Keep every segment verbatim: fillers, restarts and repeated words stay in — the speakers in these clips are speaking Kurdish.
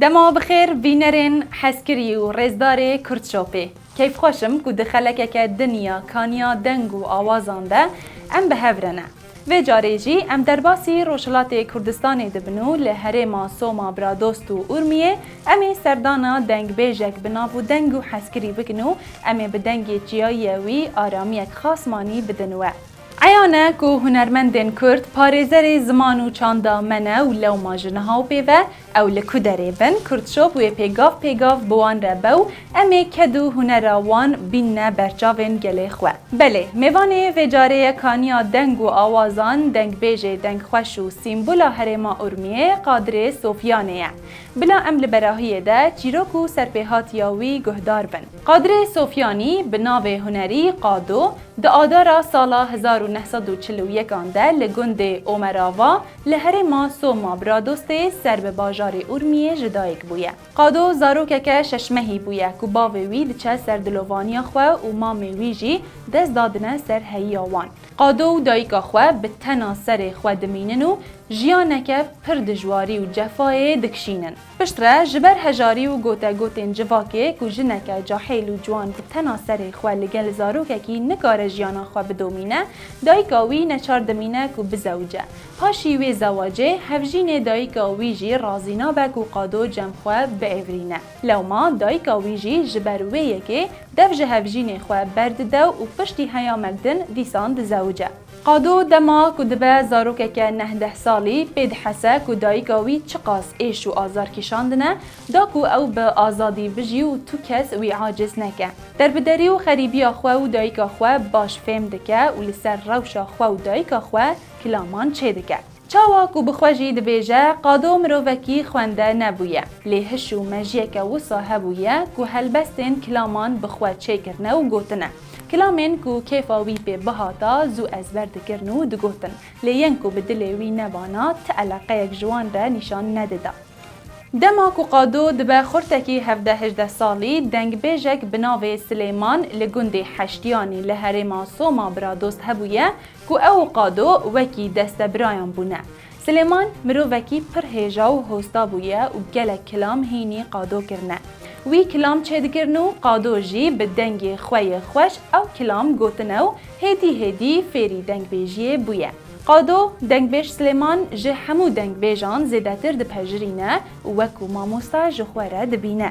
Dema bi xêr bînerên hezkirî û rêzdarê Kurdshopê. Keyfxweş im ku di xelekeke din ya kaniya deng û awazan de em bi hev re ne. Vê carê jî em derbasî Rojhilatê Kurdistanê dibin û li herêma Soma Bradost û Urmiyê em ê serdana dengbêjek bi nav û deng û hezkirî bikin û em ê bi dengê çiyayiye wî aramiyek xasmanî bidin we. Eyan e ku hunermendên Kurd parêzerê ziman û çanda me ne û lewma ji niha û pê ve ew li ku derê bin, Kurdshop wê pêgav pêgav bi wan re be û em ê ked û hunera wan bînne berçavên gelê xwe. Belê, mêvanê vê carê ye kaniya deng û awazan, dengbêjê dengxweş û sîmbola herêma Urmiyê Qadirê Sofyanê ye. Bila em li berahiyê de çîrok û serpêhatiya wî guhdar bin. Qadirê Sofyanî bi navê hunerî Qado, di adara sala hezar û neh sed û çil û yekan de li gundê Omerava li herêma Soma Bradostê ser bi bajarê Urmiyê ji dayik bûye. Qado zarokeke şeş mehî bûye ku bavê wî diçe ser dilovaniya xwe û mamê wî jî dest dadine ser heyiya wan. Qado û dayika xwe bi tena serê xwe dimînin û jiyaneke pir dijwarî û cefayê dikişînin. Piştre ji ber hejarî û gotegotên civakê ku jineke cahêl û ciwan bi tena serê xwe li gel zarokekî nikare jiyana xwe bidomîne, dayika wî neçar dimîne ku bizewice. Paşî wê zewacê, hevjînê dayika wî jî razî nabe ku Qado cem xwe biêvrîne. Lewma dayika wî jî ji ber wê yekê dev ji hevjînê xwe berdide û piştî heyamek din dîsan dizewice. Qado dema ku dibe zarokeke neh deh salî, pê dihese ku dayika wî çiqas êş û azar kişandine, da ku ew bi azadî bijî û tu kes wî aciz neke. Derbiderî û xerîbiya xwe û dayika xwe baş fêm dike û li ser rewşa xwe û dayika xwe kilaman çêdike. Çawa ku bi xwe jî dibêje, Qado mirovekî xwende nebûye, lê hiş û mejiyeke wisa hebûye ku helbestên kilaman bi xwe çêkirine û gotine. Kilamên ku kêfa wî pê bihata, zû ezber dikirin û digotin, lê yên ku bi dilê wî nebana, ti eleqeyek ji wan re nîşan nedida. Dema ku Qado dibe xurtekî hevdeh hejdeh salî, dengbêjek bi navê Silêman li gundê Heştiyanî li herêma Soma Bradost hebûye ku ew û Qado wekî destebirayan bûne. Silêman mirovekî pir hêja û hosta bûye û gelek kilam hînî Qado kirine. Wî kilam çêdikirin û Qado jî bi dengê xwe yê xweş ew kilam gotine û hêdî hêdî fêrî dengbêjiyê bûye. Qado, dengbêj Silêman ji hemû dengbêjan zêdetir dipejirîne û wekû mamosta ji xwe re dibîne.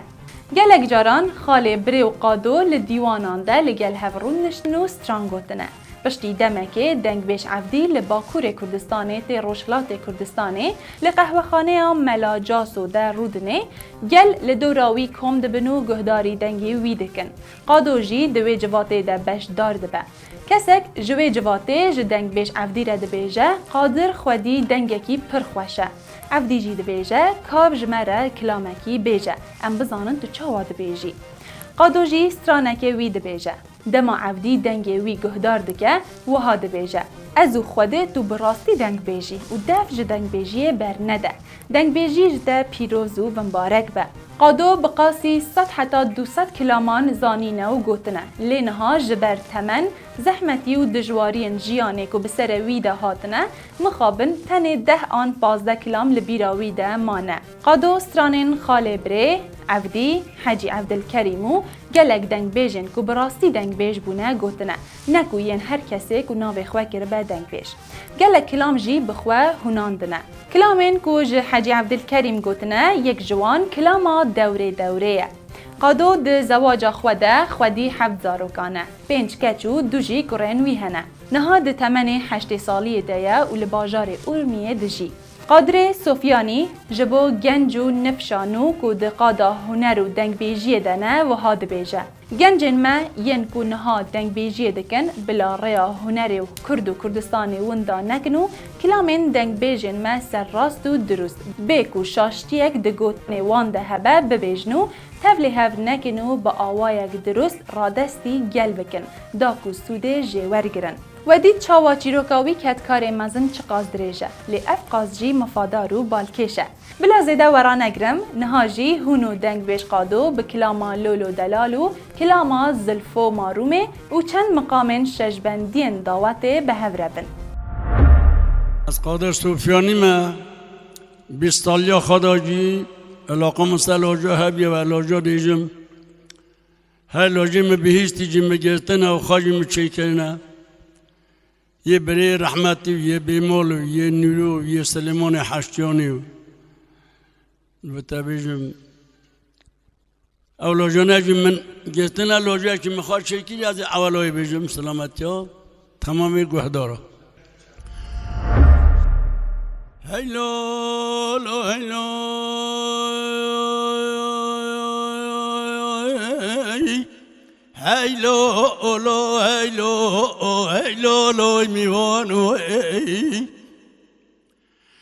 Gelek caran xalê birê û Qado li dîwanan de li gel hev rûniştin û stran gotine. Piştî demekê dengbêj Evdî li Bakurê Kurdistanê tê Rojhilatê Kurdistanê li qehwexaneya Mela Caso de rûdinê, gel li dora wî kom dibin û guhdarî dengê wî dikin. Qado jî di wê civatê de beşdar dibe. Kesek ji wê civatê ji dengbêj Evdî re dibêje, Qadir xwedî dengekî pir xweş e. Evdî jî dibêje, Ka ji me re kilamekî bêje, em bizanin tu çawa dibêjî. Qado jî stranekê wî dibêje. Dema Evdî dengê wî guhdar dike, wiha dibêje, Ez û Xwedê tu bi rastî dengbêj î û dev ji dengbêjiyê bernede. Dengbêjî ji te pîroz û bimbarek be. Qado bi qasî sed heta du sed kilaman zanîne û gotine, lê niha ji ber temen, zehmetî û dijwariyên jiyanê ku bi serê wî de hatine, mixabin tenê deh an pazdeh kilam li bîra wî de mane. Qado stranên Xalê Birê, Evdî, Hecî Evdilkerîm û gelek dengbêjên ku bi rastî dengbêj bûne gotine, ne ku yên her kesê ku navê xwe kiribe dengbêj. Gelek kilam jî bi xwe hûnandine. Kilamên ku ji Hecî Evdilkerîm gotine, yek ji wan kilama dewrê dewrê ye. Qado di zewaca xwe de xwedî heft zarokan e. Pênc keç û du jî kurên wî hene. Niha di temenê heştê saliyê de ye û li bajarê Urmiyê dijî. Qadirê Sofyanî ji bo genc û nifşa nû ku di qada huner û dengbêjiyê de ne, wiha dibêje, Gencên me yên ku niha dengbêjiyê dikin, bila rêya hunerê û Kurd û Kurdistanê winda nekin û kilamên dengbêjên me serrast û dirust, bê ku şaştiyek di gotinê wan de hebe, bibêjin û tevlîhev nekin û bi awayek dirust radestî gel bikin, da ku sûdê jê wergirin. We dît çawa çîroka wî ket karê mezin çiqas dirêj e, lê ev qas jî mifadar û balkêş e. Bila zêde we ranegirim, niha jî hûn û dengbêj Qado bi kilama Lolo Delal û kilama Zilfo Marûmê û çend miqamên şeşbendiyên dawetê bi hev re bin. Ez Qadir Sofyanî me, bîst saliya xwe da jî Elaqe min ser loja hebiye ve loja dêjim. Her lojê min bihîstî jî min girtine û xwe jî min çêkirine. Yê birê rehmetî û yê bêmol û yê Nûrû û yê Silêmanê Heştiyanî û. Bi te bêjim. Ew lojane jî min girtine, lojeyekî min xwe çêkiriye, ez ê ewela wê bêjim, silametiya temamê guhdara. Hey lo lo, hey lo, hey lo lo, hey lo, hey lo lo, mîvan o, hey.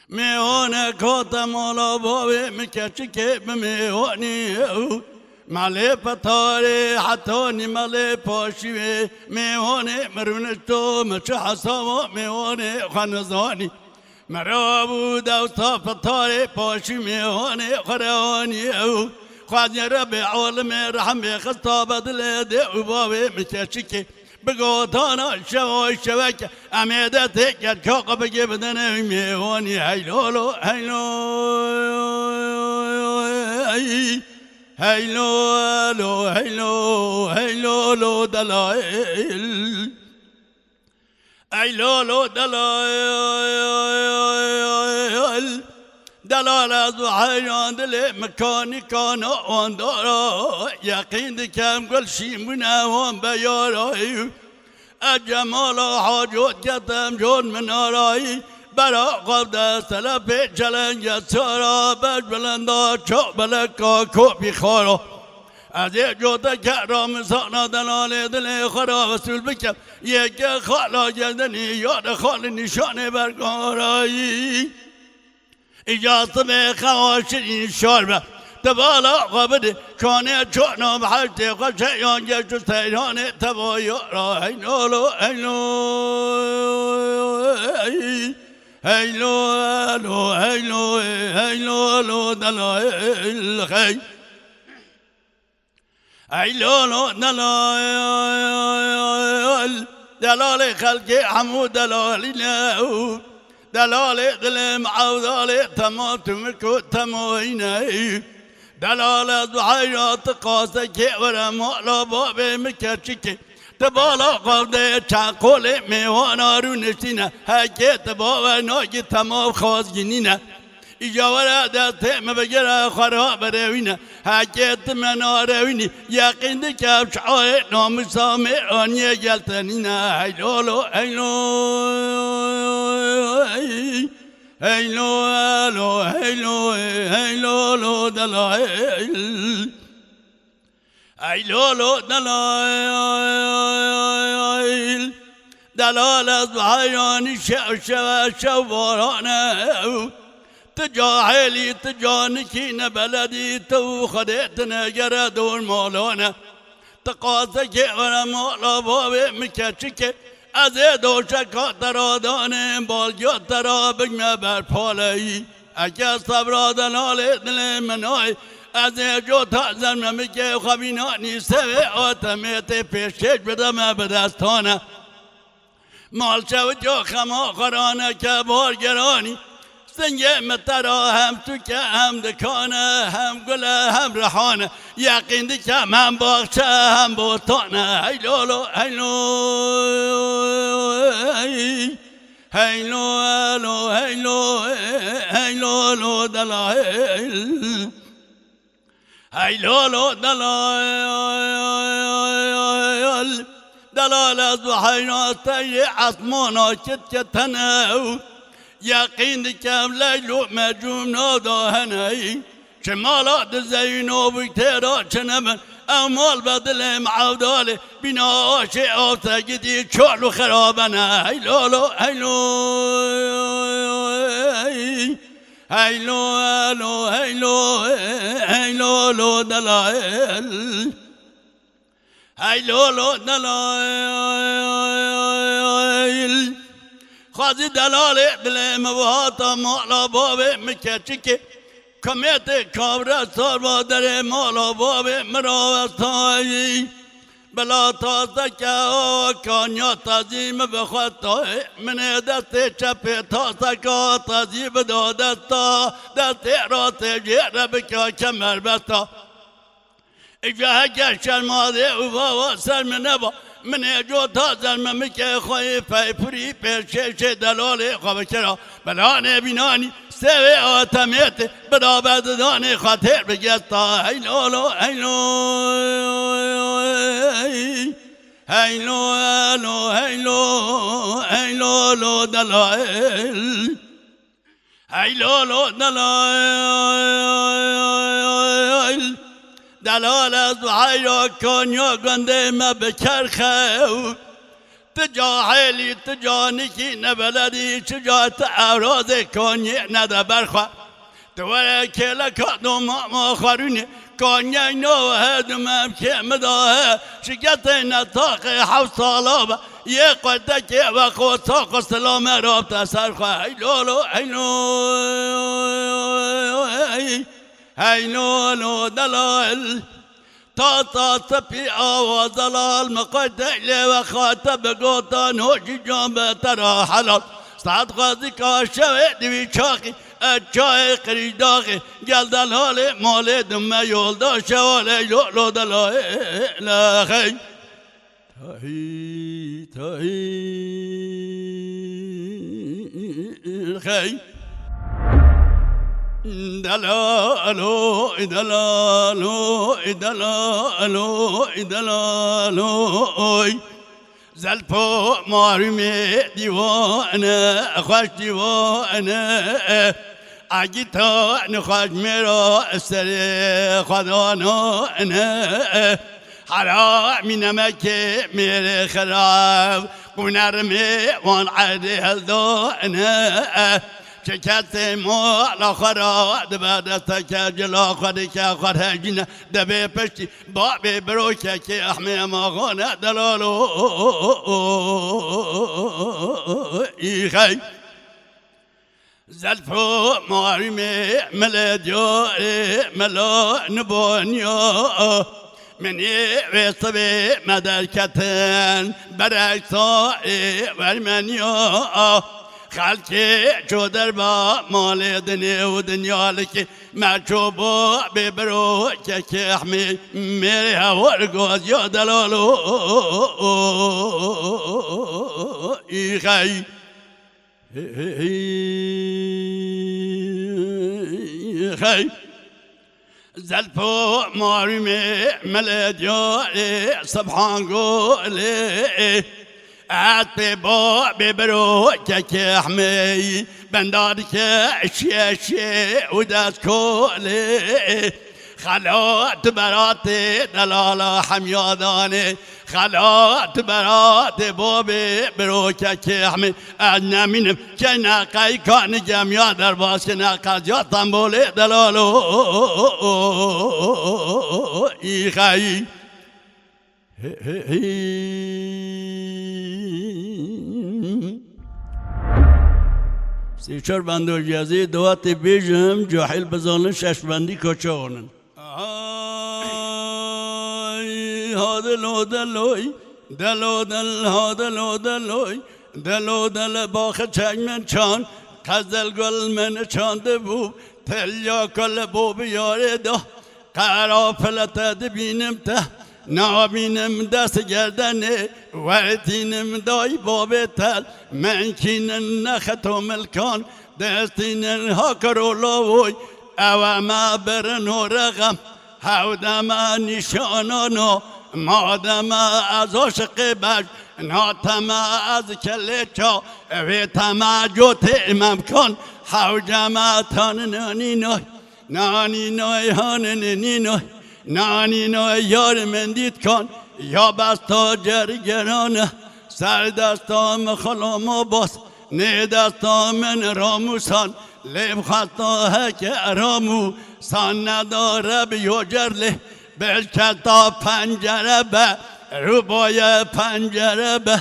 Mêvanek hate mala bavê min, keçikê bi mêvanî ew. Malê petarê hetanî malê paşî wê. Mêvanê min rûnişto, min çi hesaba mêvanê xwe nizanî. Min rabû dewsa petarê paşî mêvanê xwe rewanî ew. Xwezî Rebê alimê rehmê xista be dilê dê û bavê min, keçikê. Bi gotana şewa şeveke, em ê de tê ket ka qe bigê bidene wî mêvanî. Hey lo lo, hey lo, hey. Hey lo lo, hey lo, hey lo lo, delayil. Hey lo lo, delayil. Delal ez û heyran dilê min kanî kana wan dara. Yeqîn dikem gul şîn bûne wan beyarayî. Ez cemala hacot ketem jon minarayî. Bera xwe de selepê çelenge çara, beş bilenda çok beleka kopî xara. Ez ê coteke ramisana delalê dilê xwe ra vesûl bikem. Yeke xala geldinî ya de xali nîşanê bergarayî. Îca sibê xewa şirîn şar be. Te bala xwe bide, kanê çona bi heştê xwe çeyan geş û seyranê te va yara. Hey lo lo, hey lo, hey. Hey lo lo, hey lo, hey lo lo, delayil hey. Hey lo lo, delayil. Delalê xelkê hemû delalî ne û delalê dilê min evdalê tema tu min ku temoyîne. Delal ez bi heyra tu qasekê were mala bavê min, keçikê. Ti bala xwe de çend qolê mêwana rûniştîne. Heke ti bawer nakî, tema xwazgînîne. Îca were destê min bigire, xwe ra birewîne. Heke ti me narewînî, yeqîn dike ev şiarê namûsa mêraniyê gel te nîne. Hey lo lo, hey lo, hey. Hey lo lo, hey lo, hey lo lo, delayil. Hey lo lo, delayil. Delal ez bi heyranî şev şeve şev barane. Tu cahilî, tu canikî, ne beledî, tu û Xwedê tu ne gere dor malane. Ti qasekê were mala bavê min, keçikê. Ez ê doşeka te ra danêm, balgiya te ra bigme berpaleyî. Eke sebra delalê dilê min nayê, ez ê cota zermemikê xwe bînanî sevê atemê tê pêşkêş bideme bi destane. Malçewitya xema xwe ra neke bargeranî. Singê min te ra hem tûk e, hem dikan e, hem gul e, hem rihan e. Yeqîn dikem hem baxçe, hem botan e. Hey lo lo, hey lo, hey. Hey lo lo, hey lo, hey lo lo, delayil. Hey lo lo, delayil. Delal ez bi heyran te yê esmana kit ketene. Yeqîn dikem Leyl û Mecnûn nada hene. Çi mala di zeyno bû têra çi nebin. Ew mal be dilê min evdalê. Bîna aşê avte gidî çol û xirabene. Hey lo lo, hey lo, hey. Hey lo lo, hey lo, hey lo lo, delayil. Hey lo lo, delayil. Xwezî delalê dilê min bihata mala bavê min, keçikê. Komêtê kavre sar ba derê mala bavê min rawestayî. Bila taseke o kanya tazî min bi xwe tayê, min ê destê çepê taseka tazî bida desta, destê rastê jê re bika kemerbesta. Îca heke şermadê û vava ser min neba, min ê cota zer min bike xweyê peypurî pêşkêşê delalê xwe bikira. Belanê bînanî, sêvê atemêtê, bida berdidanê xwe têr bigesta. Hey lolo, hey lo, hey lo, hey lo, hey lo, hey lolo delal. Hey lolo delal. Delal ez heyra kanya gundê me bi kerxew. Tu cahilî, tu canikî, ne beledî, çi ca tu ewrazê konyê nede ber xwe. Tu were kêleka doma ma xwerûnê, kanyey nava he du memkê min da he, şiketê netaqê heft sala be, yê qurtekê ve qosa qusila me rabte ser xwe. Hey lolo, hey lo, hey, hey lolo delal. Tata spî awa zelal, miqeydek lê ve xate bi gotan, hojî can be te ra helal. Saet xwezîka şevê divî çaxî, e çayê qirîjdaxê, gel delalê malê dime yoldaş şewalê lo lo delalê xey. Tahî, tahî, xey. Delalo, delalo, delalo, delalo, oy. Zelpo marûmê dîwane, xweş dîwane. Agîta nixweş mêra serê xwe dane. Heramî nemekê mêrê xirab, qunermê wan erdê heldane. Çi kesê mala xwe ra dibe desteke cila xwe dike xwe hejîne, dibê piştî babê birokekê ehmê maxane delalo îxey. Zelfo marîmê milê diyarê mila niboniya. Minê wê sibê me derketin, berek saê wermeniya. Xelkê ço derba malê dinê û dinyalikê me ço bo bê biro kekê ehmê mêrê hewar goziya delalo îxey. Hey, hey, hey. Zelfo marûmê milê diyarê Sibhan Golê. Ez pê bo bê biro kekê ehmey benda dike şiyê şiyê û dest kolê. Xela tu beratê delala hemyadanê. Xela tu beratê bobê birokekê hemî. Ez nemînim keyne qeyka nigemiya derbas kine qeziya Stenbolê delalo îxey. Sê çar bendo jî ez ê dewatê bêjim, cahil bizanin şeş bendî ka çawanin. Ay, ha delo deloy, delo del, ha delo deloy, delo del, baxê çek min çand, qezel gul min çandibû, telya kul bo bi yarê da, qera filete dibînim te, nabînim dest gerdenê, wertînim day babê tel, menkînin nexeto milkan, destînin ha karo lawoy, ew e me birin û rexem, hewde me nîşanana, mademe ez aşiqê bej, nateme ez kelê ça, vê teme cotê memkan, hewce me tanine nînoy, nanînoy hanine nînoy, nanînoy yar min dîtkan, ya besta cergerane, ser desta min xilama bas, nê desta min ramûsan, lê bixwesta heke ramûsan nedare bi yocer lê, belketa pencere be, rûboye pencere be,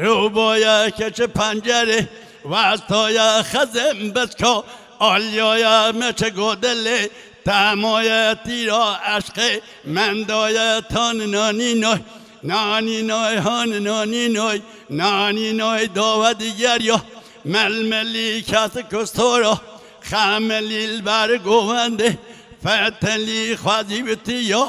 rûboye keçi pencerê, westoye xezin bitka, alyoye meçe godilê, temoye tîra eşqê, mendoye tanina nînoy. Nanî nay han nanî nay, nanî nay dawe digeriya. Melmelî kesik û stora, xemelî li ber govendê, fetelî xwezî witiya.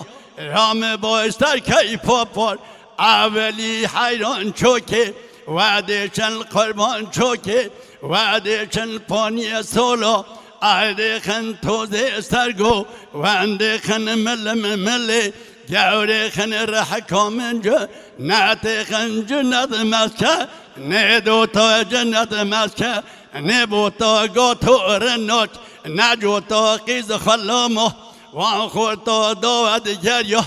Rame baş ser key papar, evelî heyran çokê, wedê çend qurban çokê, wedê çend paniye sola, erdê xin tozê sergo, wendê xin milim milê, gewrê xin rehka min ci, netê xin cinet meske, nêdota cinet meske, nêbota gato rinaç, necota qîz xelama, wan xorta dawe digeriya,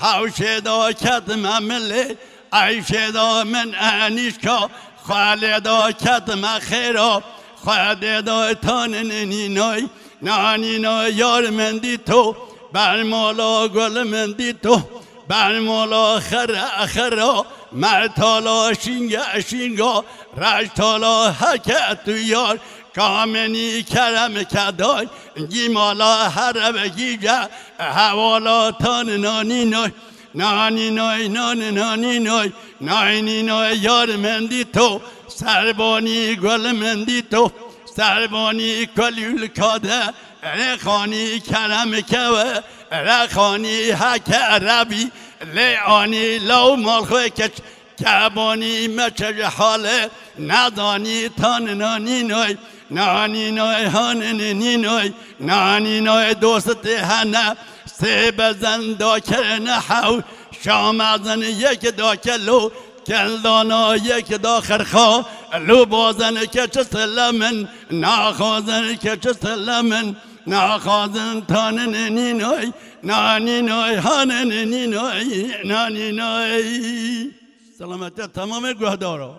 hewşê da ketime milê, eyşê da min enîşka, xwelê da ketime xêra, xwedê da tanin nînoy, nanînoy yar min dîto, bermala gul min dîto, bermala xere xera, mertala şînge şînga, reştala heke tu yar, kamenî kerem keday, gîmala herebe gîce, hevala tan nanînoy, nanînoy, nan nanînoy, naynînoy yar min dîto, serbanî gul min dîto, serbanî kulül kade, rêxanî kerem kewe, rêxanî heke rebî, lê anî law mal xwe keç, kebonî meçe ji hale, nezanî tan nanînoy, nanînoy han nînoy, nanînoy dostê hene, sê bezin da kerine hew, şamezin yek da kelo, keldana yek da xirxa, lo bazin keç silemin, naxwazin keç silemin, naxwazin tan nînoy, nanînoy han nînoy, nanînoy. Selametiya temamê guhdara.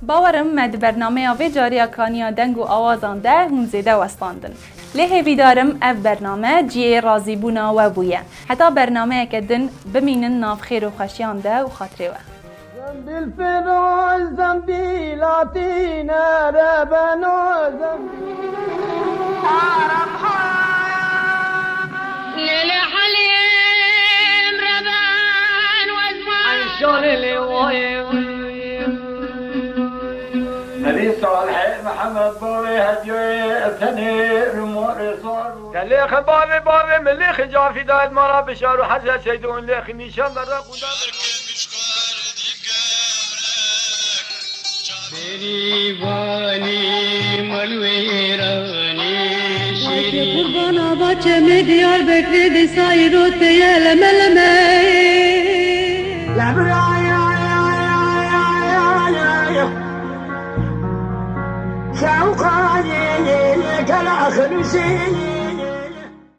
Bawerim me di bernameya vê carê ya Kaniya Deng û Awazan de hûn zêde westandin. Lê hêvîdarim ev bername cihê razîbûna we bûye. Heta bernameyeke din bimînin nav xêr û xweşiyan de û xatirê we. Zembîl firoz, zembîl hatîne rebeno, zembîl. Lê li Helîm reben wezman. Eyşanê lê wayê. Melî Salihê Mihemed bavê hediyê tenê rumarê sar. Te lêxe bavê bavê min lêxe cafî dayet mara bişar û hezret seydûn lêxe nîşan berre quda. Bêrîvanî Melwêranî şêrî. Qurbana baçemê Diyarbekirê dîsa îro teye leme leme. Şewqanî gela xinûsî.